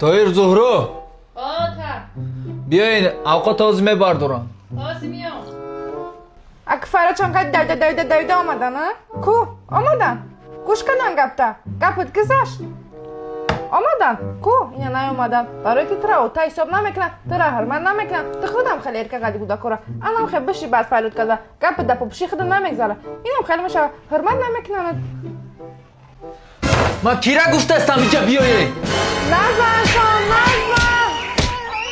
Тоҳир Зуҳро. Биёин, авқот ҳозир мебардорам. Ҳозир миём. Аки фарочон кай давида давида давида омадан, а? Ку, омадан. Гӯш кадан гапта. Гапат гузашт. Омадан. Ку, ина наёмадан. Барои ки тура ота ҳисоб намекунад, тура ҳурмат намекунад. Ту худам хеле эрка гади кӯдакора. Анам хел биши баъд файлут карда. Гапат да попуши худа намегзара. Инам хеле мешава. Ҳурмат намекунанд. Ман кира гуфтастам инҷа биёед. Назан шон, назан.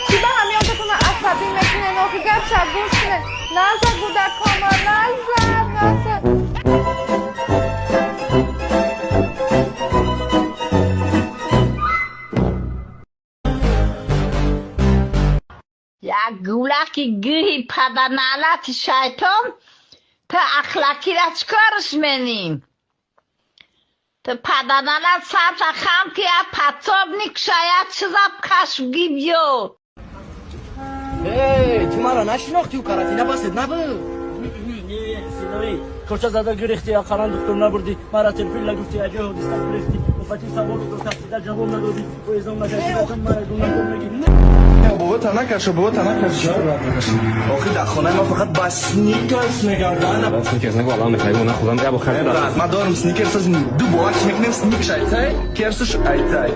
Чӣ ба ҳамёнтатона асабӣ мекунед? Охи гап шаб гӯш кунед. Наза кӯдакома, наза, наза. Як гулаки гӯҳи паданалати шайтон, ту ахлакира чӣ корш менӣ? Ту паданалат сарта хам ки я подсобник шая чиза кашф гиб ё. Эй, ту маро нашинохтӣ, каратина басед набуд. Не, синои, коча зада гирехти, ақаран духтур набурдӣ, мара терпил нагуфтӣ, аҷои ҳодиса гирехтӣ, муфати савол тафсида ҷавоб надодӣ, поездон накашидатон мара гунагон мегӣ. Бобо накашо, бобо накашо. Охи дар хонаи ман фақат ба сникерс мегарданд. Сникерс нагу, аллам мехоҳӣ, на худам габо харид. Брат, ман дорам сникерс, ду бора чӣ мекунем, сникш айтай, керсш айтай.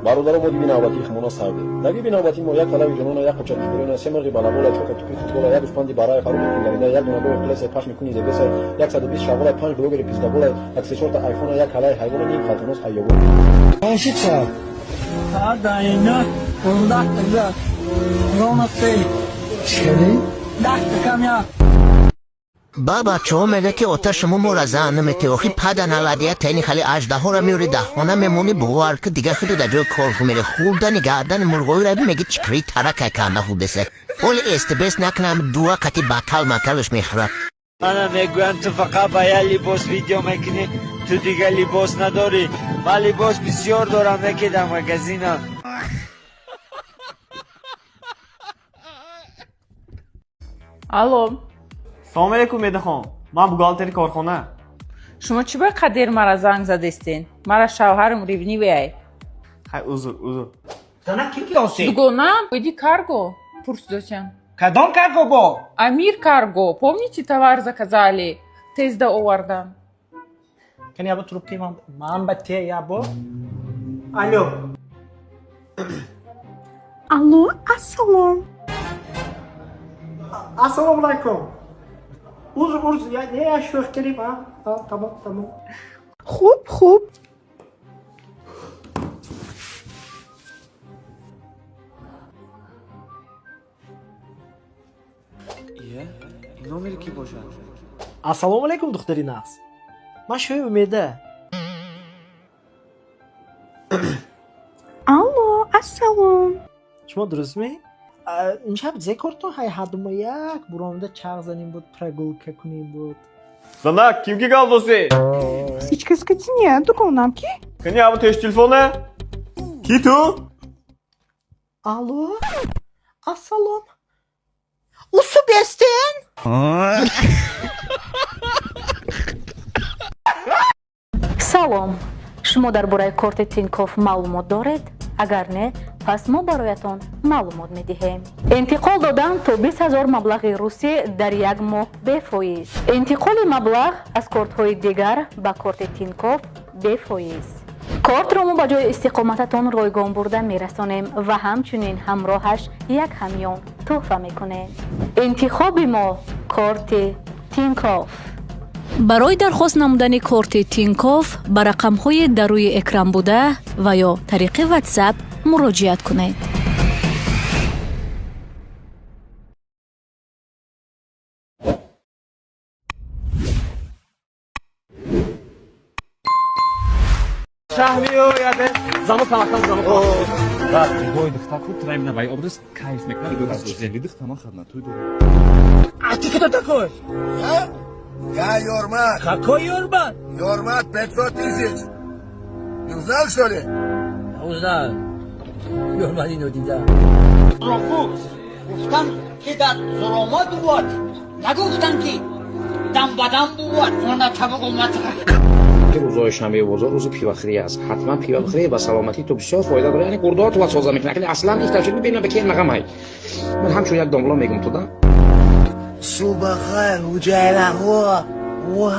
Бародаро, мо диби навбатии хумона сардем. Дар гиби навбатии мо як талаби ҷонона, як қуча гӯшбирона, се мирғи балабола, чор тупи футбола, як гӯшпанди бараи фаруқи кунгарида, як донагоҳи плесе, пашми куни зебеса, 120 шағола, панҷ блогери пиздабола, як се-чорта айфона, як ҳалаи ҳайвона, ним халтаноз ҳайёбон. Чӣ Даина, 15 ровно цель. Чӣ? 10 кам як. Ба бачаҳо мега ки ота шумо моро зан намете, охи пада наладия тайни хали аждаҳоро меёри дар хона мемонӣ, бовар ки дигар худу дар ҷои кор мере хурдани гардани мурғоиро меги чикри таракай канда хурдесе. Оли эстбес накунам дуа қати батал макалаш мехӯрад. Ана мегӯянд ту фақат ба як либос видео мекунӣ, ту дигар либос надорӣ. Ман либос бисёр дорам, яке дар магазина. Алло. Салом алейкум, Медахон. Ман бухгалтери корхона. Шумо чӣ ба қадер мара занг задестен? Мара шавҳарам ревнивый ай. Хай, узр, узр. Зана ким ки оси? Дугонам, иди карго. Пурсидосян. Кадом карго бо? Амир карго. Помните, товар заказали? Тезда овардан. Кани ябо трубки ман ман ба те ябо. Алло. Алло, ассалом. Ассалому алайкум. Узр, узр, я не я шӯх кардим, а? Тамом, тамом. Хуб, хуб. Номери кӣ бошад? Ассалому алайкум, духтари нағз. Ман шӯи Умеда. Алло, ассалом. Шумо дурустме? Имшаб зе кортон ҳай ҳардумо як буромда чағ занем буд, прогулка кунем буд. Занак, ким ки гап доси? Ҳеҷ кас кати не, дугонам ки? Кани абу теш телефона? Ки ту? Алло? Ассалом. Усу бестен? Салом. Шумо дар бораи корти Тинькофф маълумот доред? Агар не, пас мо бароятон маълумот медиҳем. Интиқол додан то 20 000 маблағи русӣ дар як моҳ бефоиз. Интиқоли маблағ аз кортҳои дигар ба корти Тинькофф бефоиз. Кортро мо ба ҷои истиқомататон ройгон бурда мерасонем ва ҳамчунин ҳамроҳаш як ҳамён тӯҳфа мекунем. Интихоби мо корти Тинькофф. Барои дархост намудани корти Тинькофф ба рақамҳои дар рӯи экран буда ва ё тариқи WhatsApp муроҷиат кунед. Шаҳмиёяде. Зану талакал, зану. Брат, бой духтар худ траим на бай образ кайф мекунад. Зели духтар ман хаднатуй дорам. А ты кто такой? Я Йормат. Какой Йормат? Йормат 500 тысяч. Не узнал, что ли? Узнал. Йормат ино дида. Гуфтам ки дар зуромот бувад, нагуфтам ки дам ба дам бувад. Она табугу матра. Рӯзҳои шанбе бозор рӯзи пивахӯрӣ аст. Ҳатман пива бихӯрӣ, ба саломатии ту бисёр фоида дорад. Яъне гурдаҳо ту соза мекунад. Аслан ин тавшид бибинам ба ки нағам ҳай. Ман ҳамчун як домла мегум туда. Субҳ бахайр, ҳуҷайраҳо. Ва